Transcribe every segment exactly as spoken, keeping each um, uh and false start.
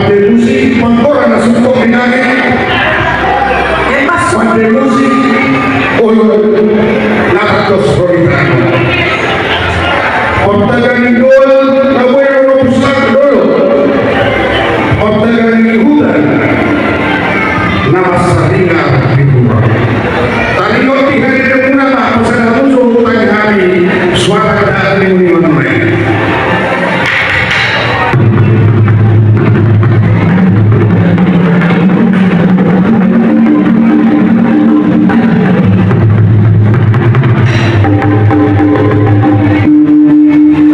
Pande musik Panggora na sungkot di nami. Pande musik Olo na tangkas roritano. Ontaga ni dol na boi ro pusat dolo. Ontaga ni huta na masaringar di rumah. Taringot di hadirin muna ma pasada musu tangi hami suara dari muni manunai.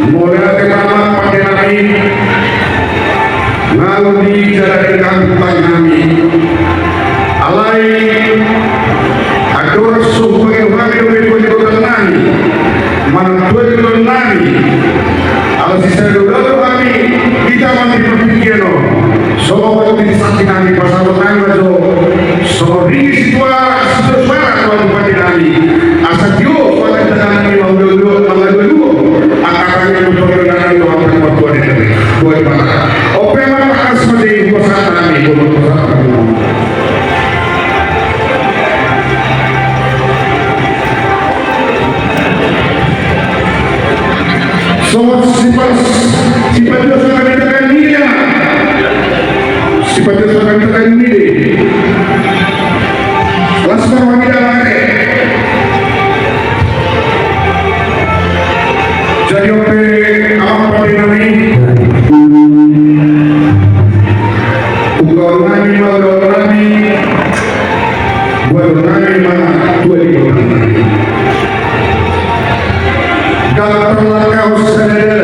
Mauliate ma amang pande nami. Ngalo di jala di kampung nami. Alai andorang so hupangido hami dope tu godang nami manang tu godang nami. Ala sisada do hami di taman di partingkian on. Songon di santi nami pasahaton nami ma jo. Songon ringgit situa situa suara Tuhan pande nami. Asa tio suara tangan nami mangalualu mangalualu. Angka tangan nami tu pangido nami Tuhan. Buat mata. Ope ma tangkas ma di pasahat nami. Songon sipas sipas dosa kami takan dia. Sipas dosa kami takan dia. Las marwangida mate. Jadi ope amang pande nami. Ungkap nami ma ungkap nami. Buat nami ma tuan di godang nami. Dalam perlakau sadadala.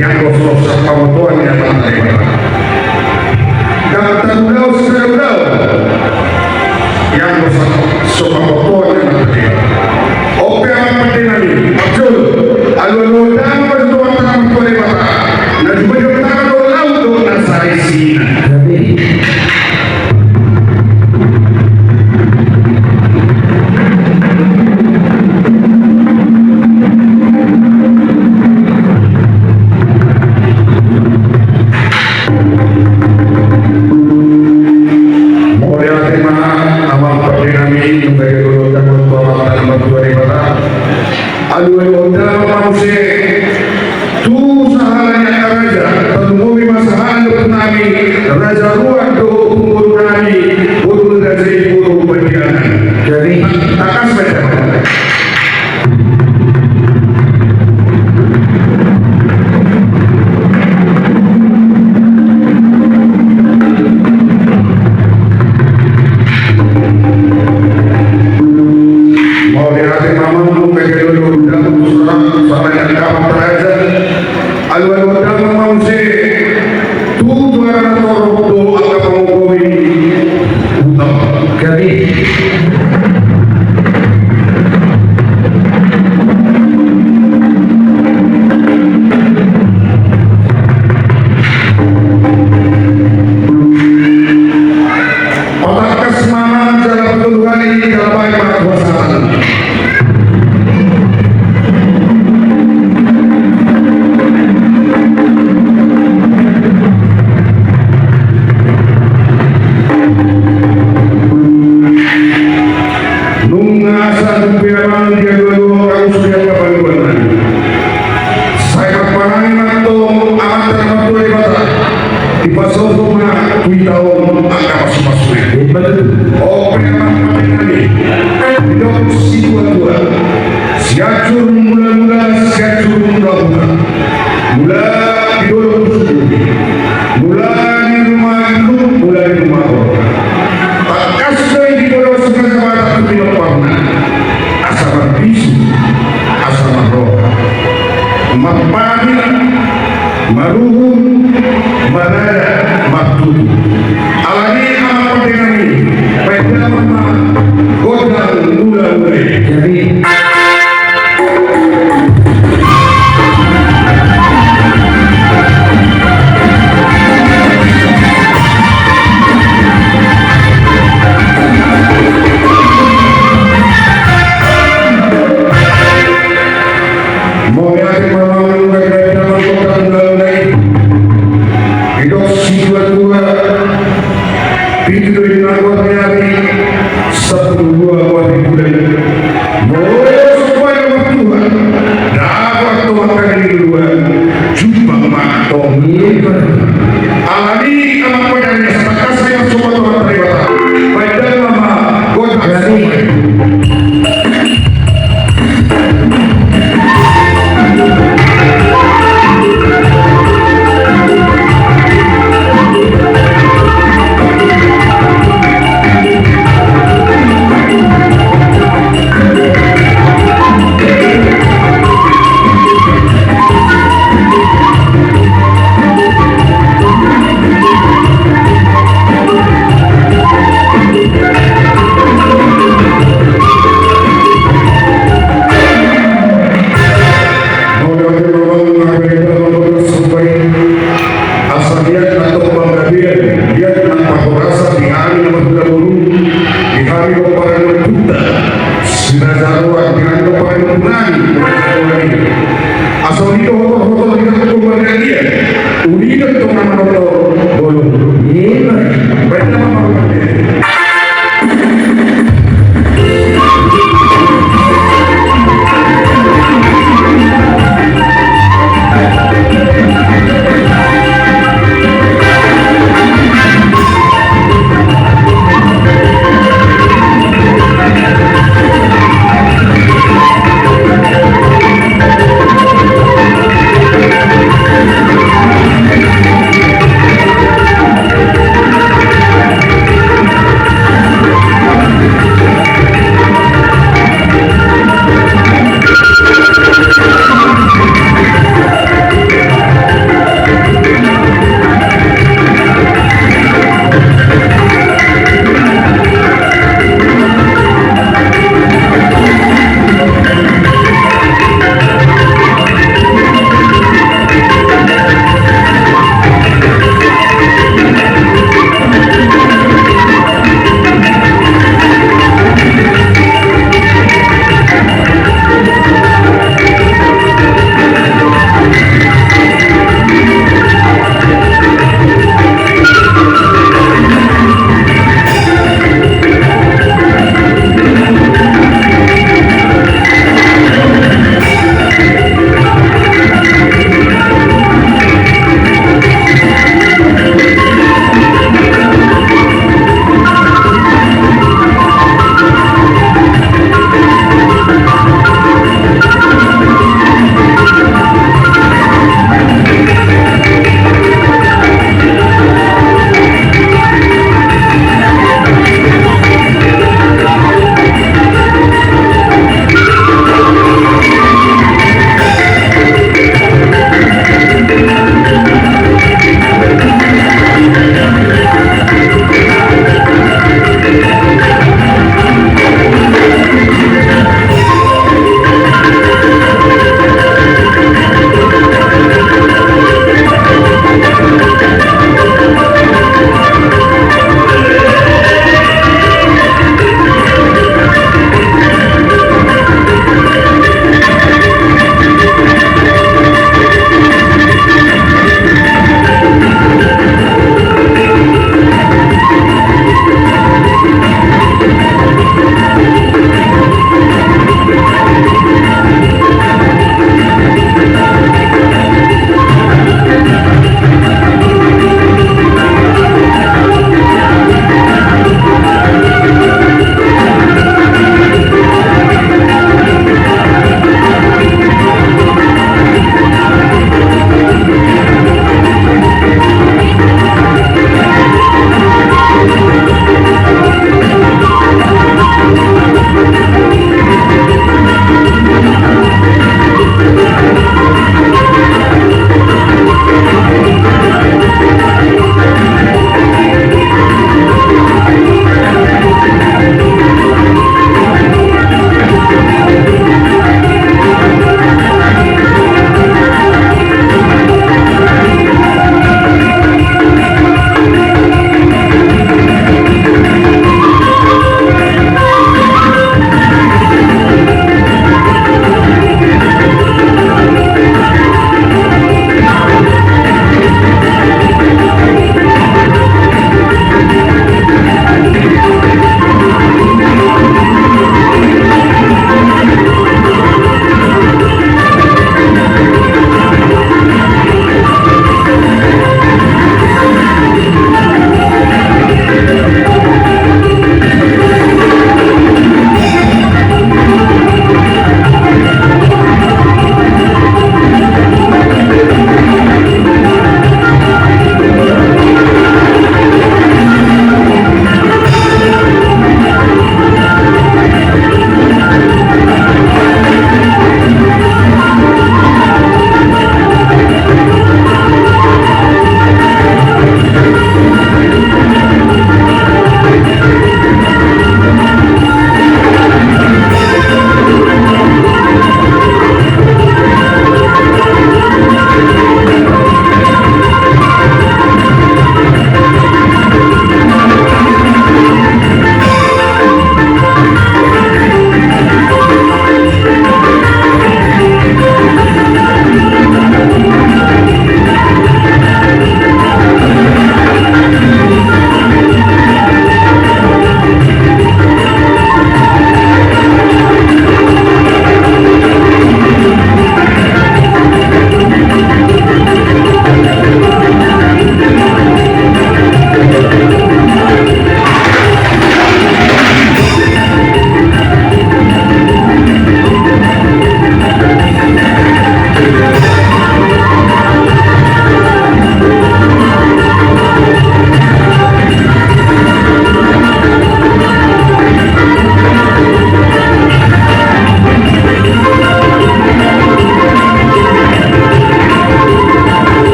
Yang gosok sapamotoan yang mata lebar. Dalam tanggung jawab sadadala. Yang gosok sapamotoan yang mata lebar. Ope amang pande nami. Maksud. Alualu dang bertuan tangan tuan di mata. Na juga dia tangan laut tu na sarisina. Mauliate ma amang pande nami, nunga dia dolo tangan tuan tangan tuan di mata. Alualu dang ma muse. Tu sahala ni angka raja, tarlumobi ma sahala ni ompu nami, raja ruang dohot ompu boru nami, boru raja i boru Pandiangan. Jadi, tangkas ma. Mauliate ma amang, nunga dia dolo tangan tuan tangan tuan di mata. Alualu dang ma muse tu juara na torop dohot angka pangogomi. Utama. Jadi. Patangkas ma amang jala patolu hali jala baen ma tu hasahatan. Nunga sanggup ia amang dia dua-dua kamu sudah kapan. Sai marparange ma antong amanta na martua Debata, dipasohot ma tu hita on angka pasu-pasuna i. Ope ma pande nami, didok situa-tua, Sianjur mula-mula, Sianjur mula-mula. Mula di dolok tu suku. Mula di rumah induk, mula di rumah keluarga. Tangkas do i dibolos Raja Batak tu pinomparna. Asa marbisu, asa marroha. Marpanik, maruhun, marada, martutu. Alani i amang pande nami, baen damang ma gondang mula-mula i. Jadi. Mauliate ma amang, baen damang ma gondang mula-mula i. Alani amang, poda ni asa tangkas ni asa sobat orang terlibat. Baik, dan nama godang.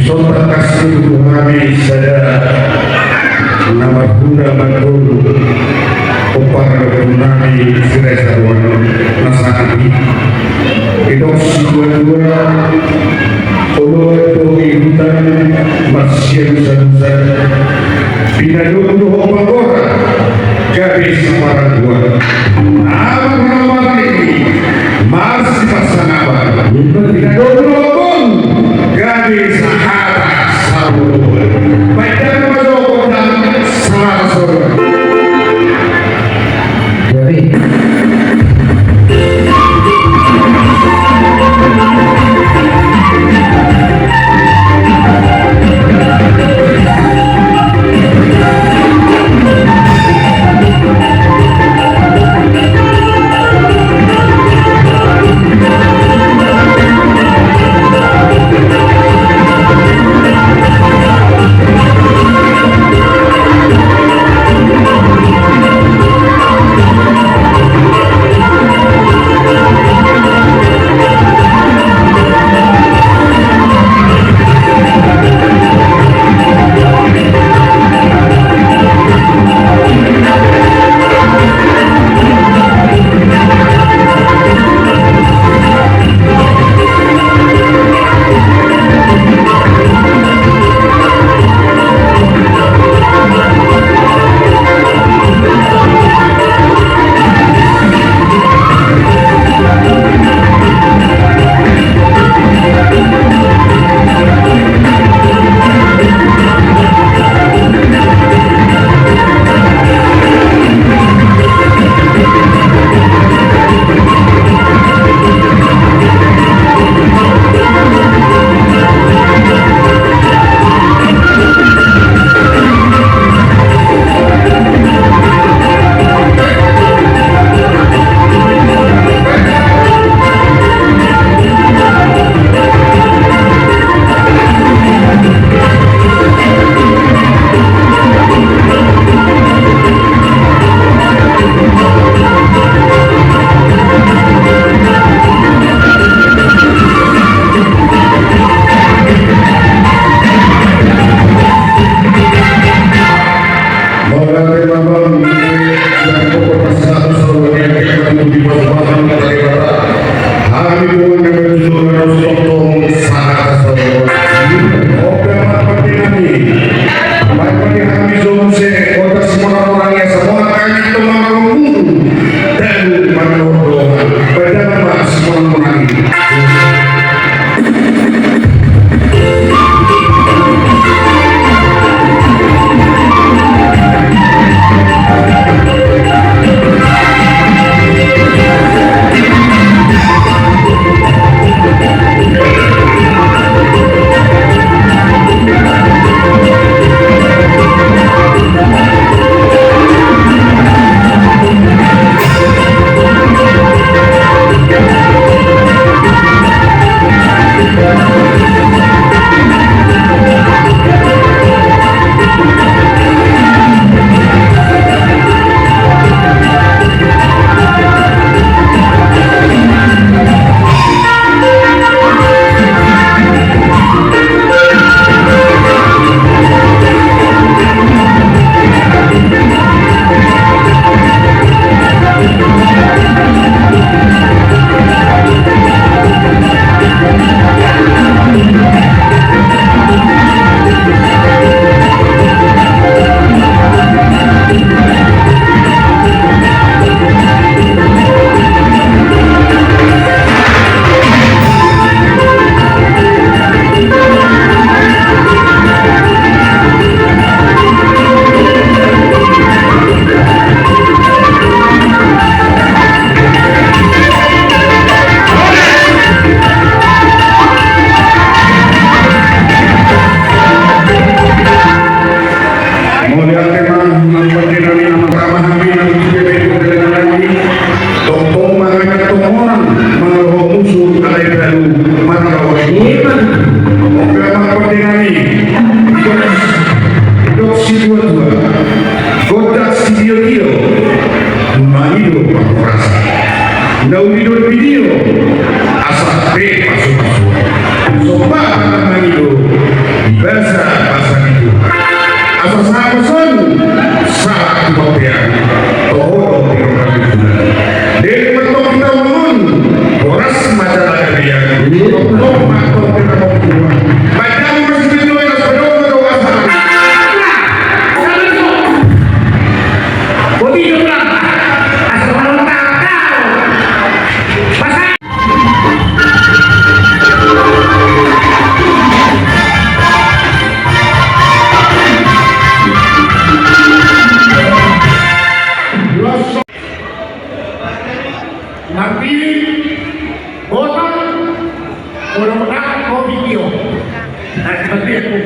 Sontak kasi tu hami sada na marhula marguru, umpar tu hami si Reza Ruan na sangap i. Didok situa-tua, oloan do i huta marsialusalusan. Pinadok do ho panggora gabe saparangguan. Amang na marlini marsipasangapan. Pinadok do ho gabe sahata sabotoan. Baen damang ma jo gondang sahata sabotoan. Gabe.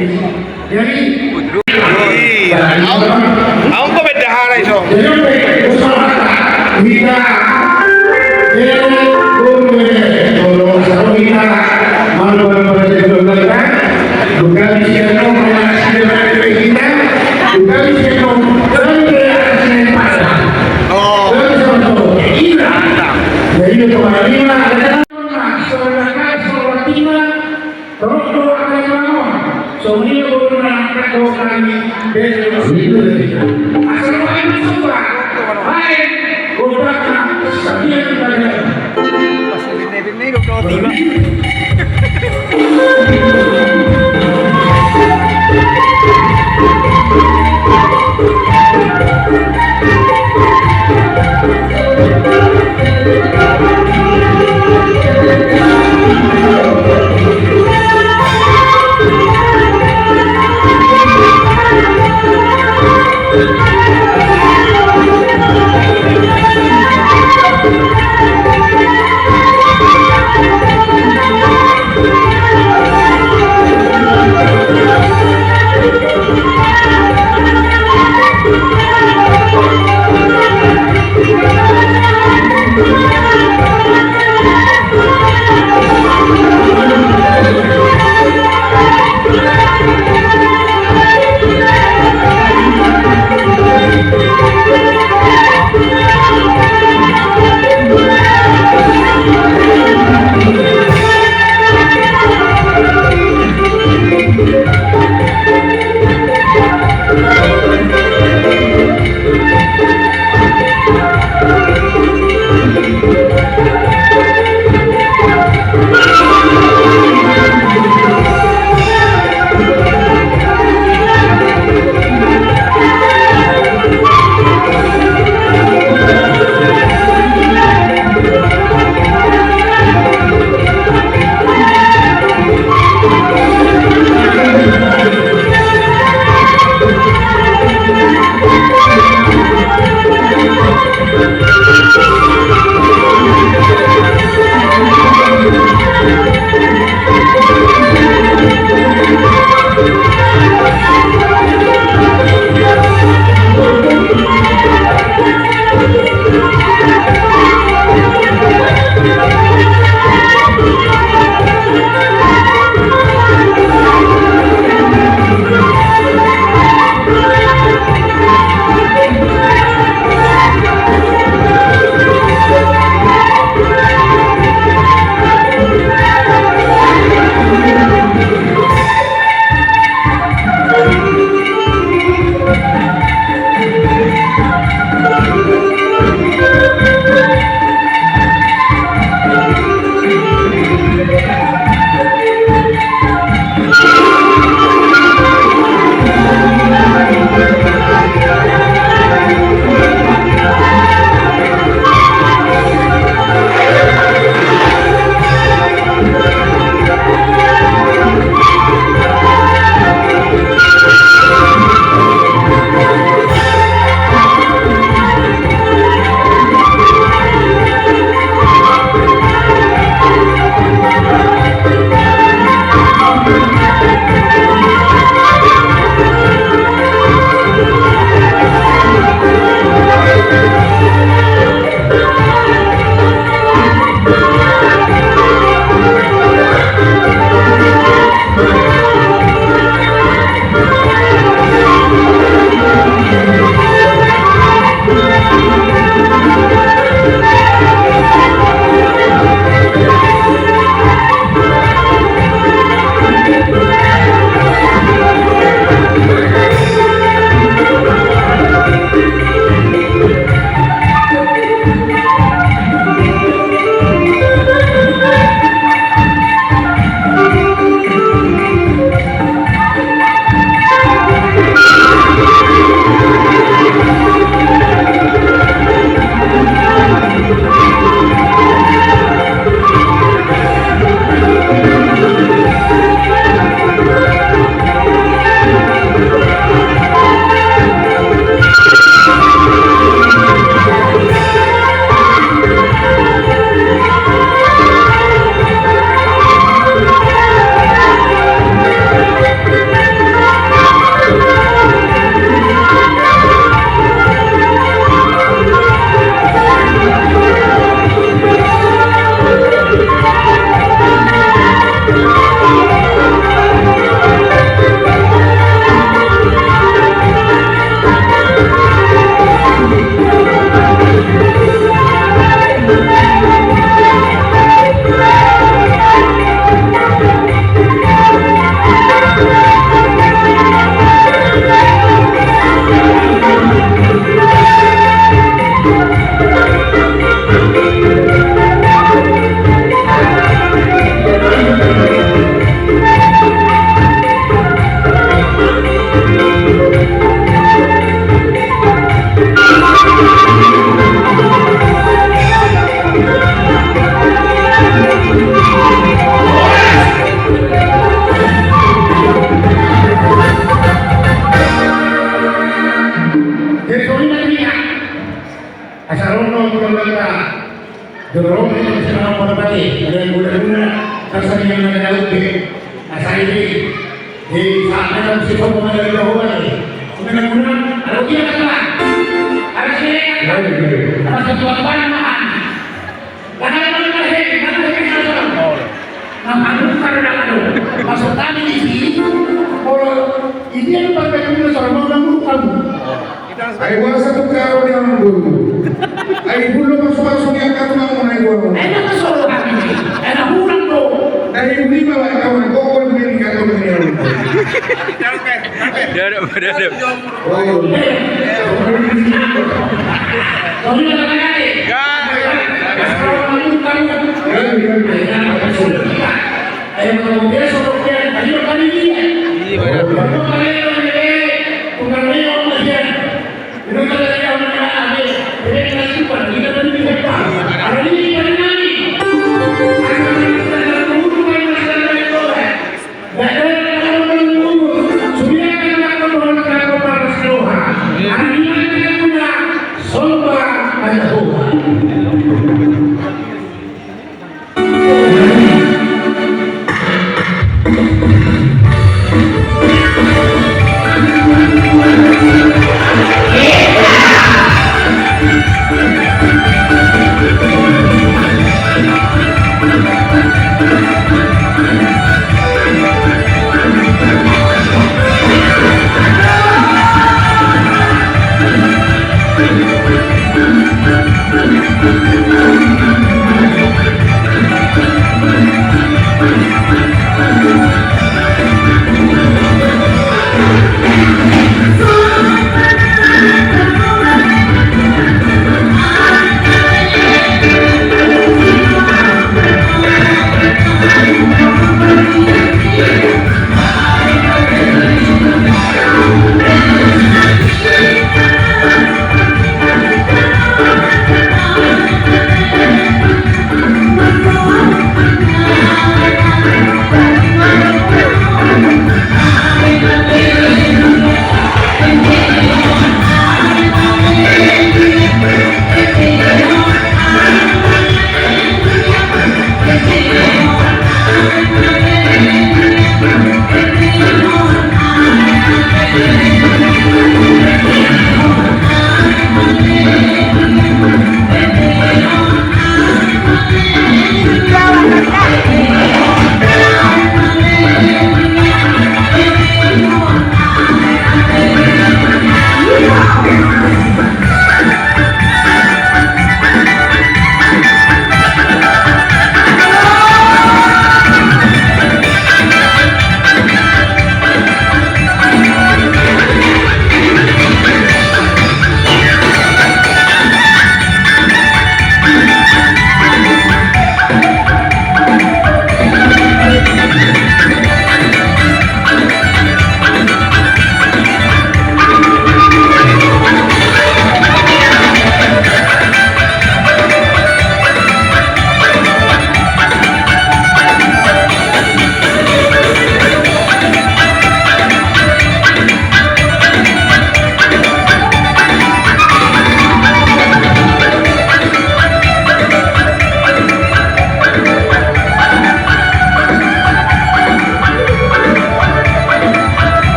Jadi, aung, aung ko bendahara iso. Jadi, oke, usaha kita, eh, boleh, kalau usaha kita, malu pada pada kita, bukan di sini, bukan di sini, bukan di sini, bukan di sini, bukan di sini. Oh. Bukan di sini, bukan di sini. Jadi, itu kemarin, ada kan, saudara, saudara, Torop do angka na mangan, songon i do boru na angka do hami bere. Asal hami suka, baik, godangna, sadia tu bagana. Eh, ada yang guna-guna, terus ada yang ada daun, eh. Nah, saya ini, eh, sampai dalam si Sopo ada di Jahowa, eh. Guna-guna, ada ujian apa? Ada sih, ada satu apa namanya? Karena memang ada heavy, karena heavy, ada. Nah, anu, karena anu, maksud kami di sini, kalau ini yang pakai guna, kalau mau kamu, kamu. Ai boasa tu karo di amang boru. Ai bulo pasu-pasu ni angka tulang mo na i boru. Ai na pasolo kami. Ai na hurang do. Dari bumi bawa kau na koko di bumi kau na ni amang. Dadap, dadap. Oh. Kami na kami. Ya. Ya, ya. Ai na pasolo. Ai na pasolo. Iya, benar.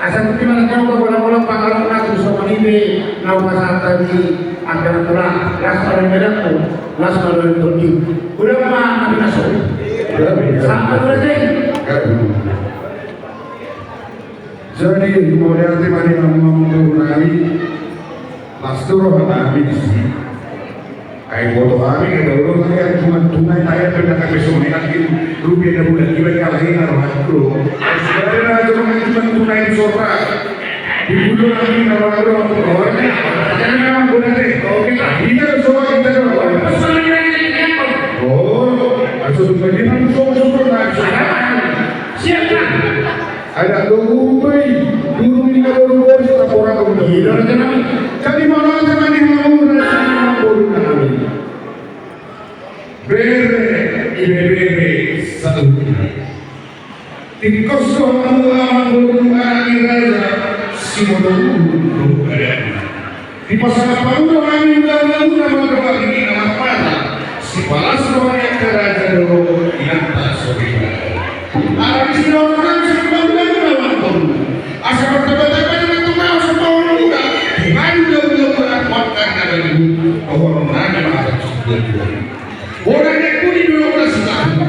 Asa tutu ma na jauh bola-bola pangaruhna tu songon i pe na hupasahat di angka na tulang, las ma dohot medanku, las ma dohot tondi. Godang ma na pinasahat. Sampai selesai. Jadi mauliate ma di hamu amangboru nami. Las do roha nami disi. Ai boto hami, ai dao do hami, ai tunai-tunai, ai pe ndang hami songon i, nangkin rupia na bulat, iba i halak i na rohangku do. Ai sude na jolo hami tunai-tunai di sora. Di bulan hami na rohangku do. Oh, iya. Jadi memang benar deh. Oke, kita do soal, kita do. Oh, maksud gue dia kan soal-soal, nah, siap, kan? Ada dua guru bayi, guru ni ada dua guru, tak orang guru. Iya, ada nama. Jadi mana ada nama ni hamu, ada nama guru nami. Bere, ibebere, saluhutna. Tingkos do hamu amangboru anak ni raja, siboto uhum do adatna. Dipasahat hamu do hami ulaonmuna mandok angka na marpata, sipalas roha ni angka raja do inanta so bebere. Alani i sidohonon nami songon ulaonmuna amangboru. Asa martamba-tamba do na tonga asa paulmuna, di hamu do ulaonmuna, martanda balibu, dohonon nami ma hata tu situa-tua. Ora ni aku di dulu ora sitahu.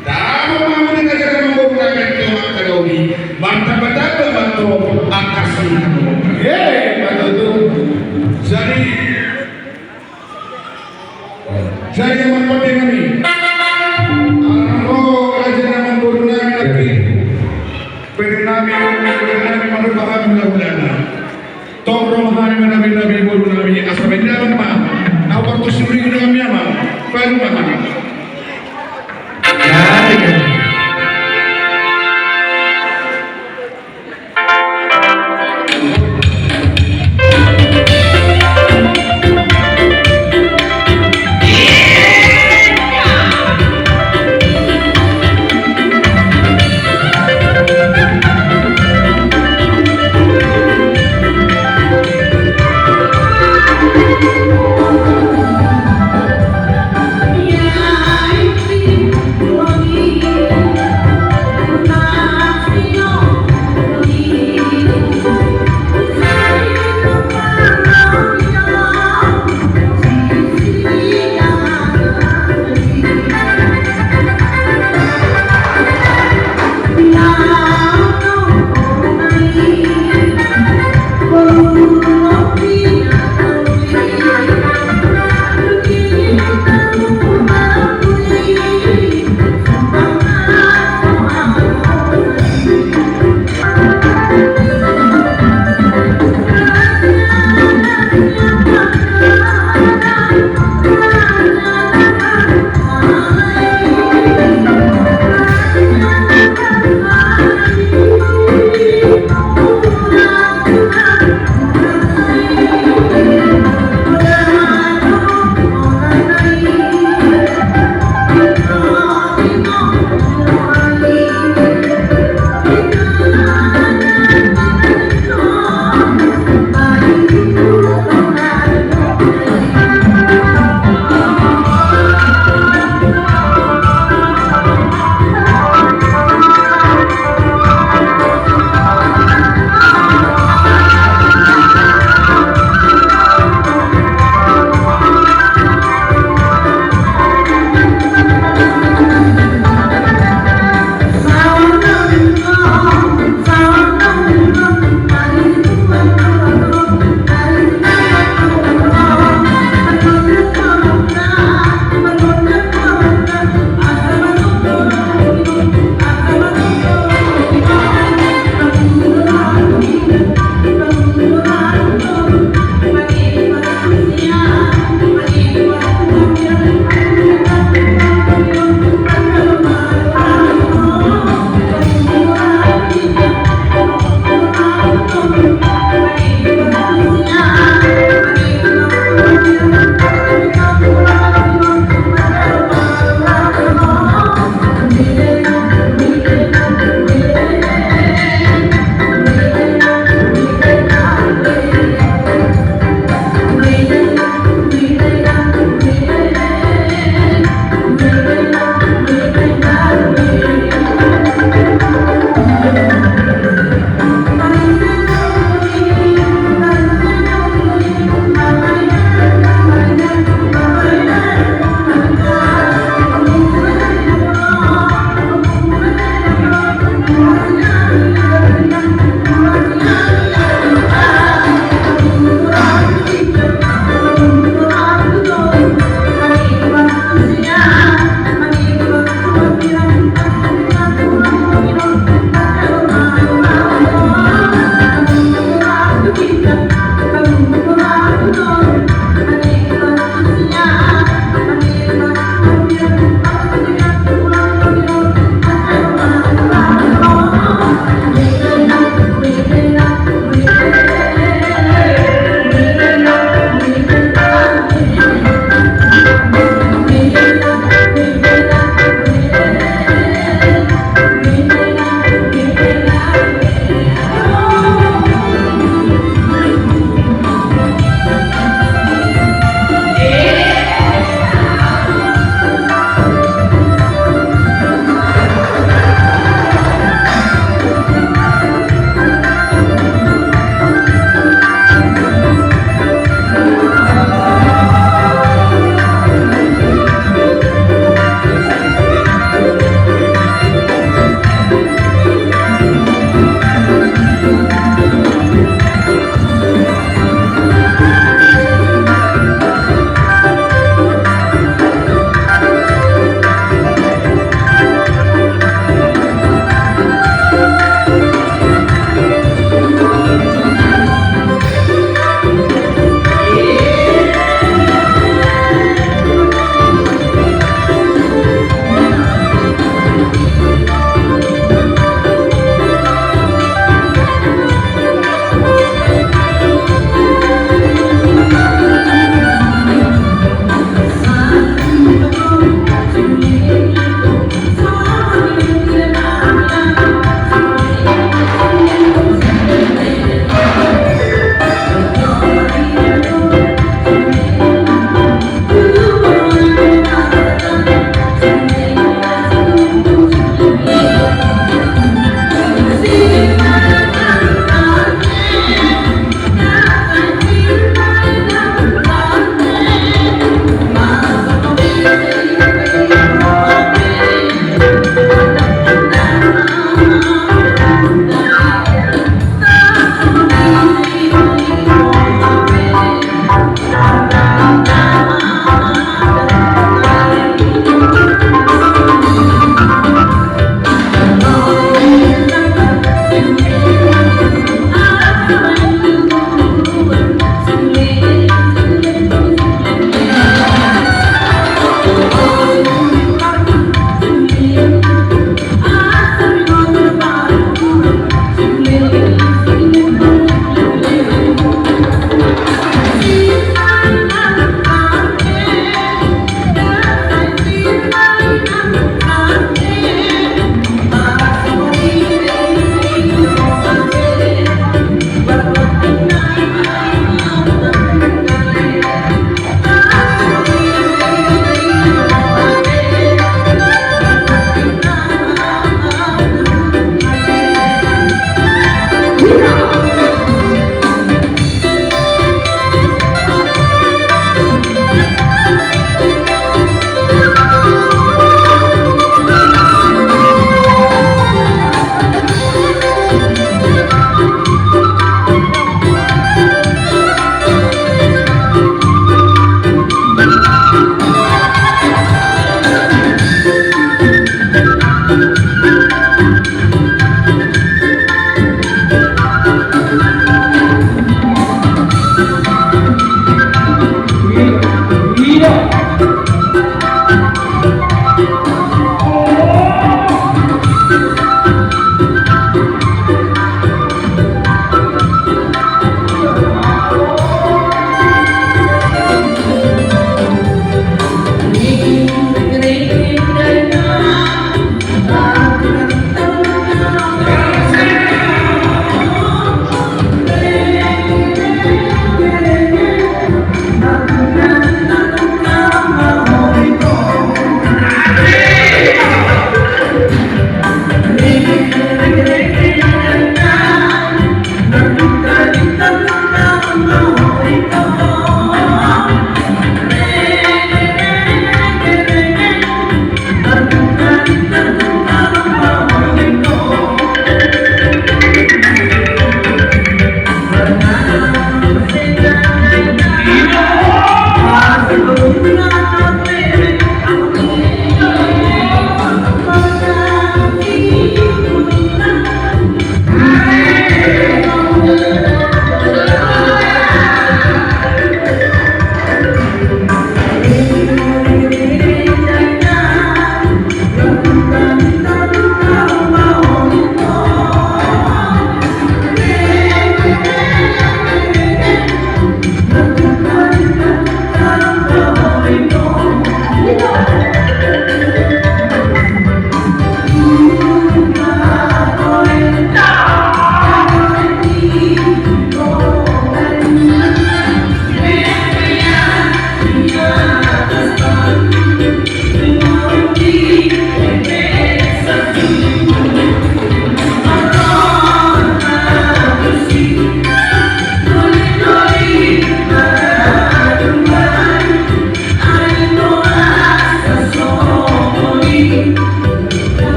Dama mau dengan cara membawa rakyat ke Makkah Daudi. Mantap, mantap, mantap. Angkasi. Ye, mantap tu. Jadi, jadi yang mantap dengan ini. Arang ro raja nama boru nami lagi. Pede nami, pede nami, mantap, paham, mudah-mudahan. Tong ro ma hami manabi-nabi boru nami, asa mendapat ma. Au partus duri dengan mi ama. Baru ma hami.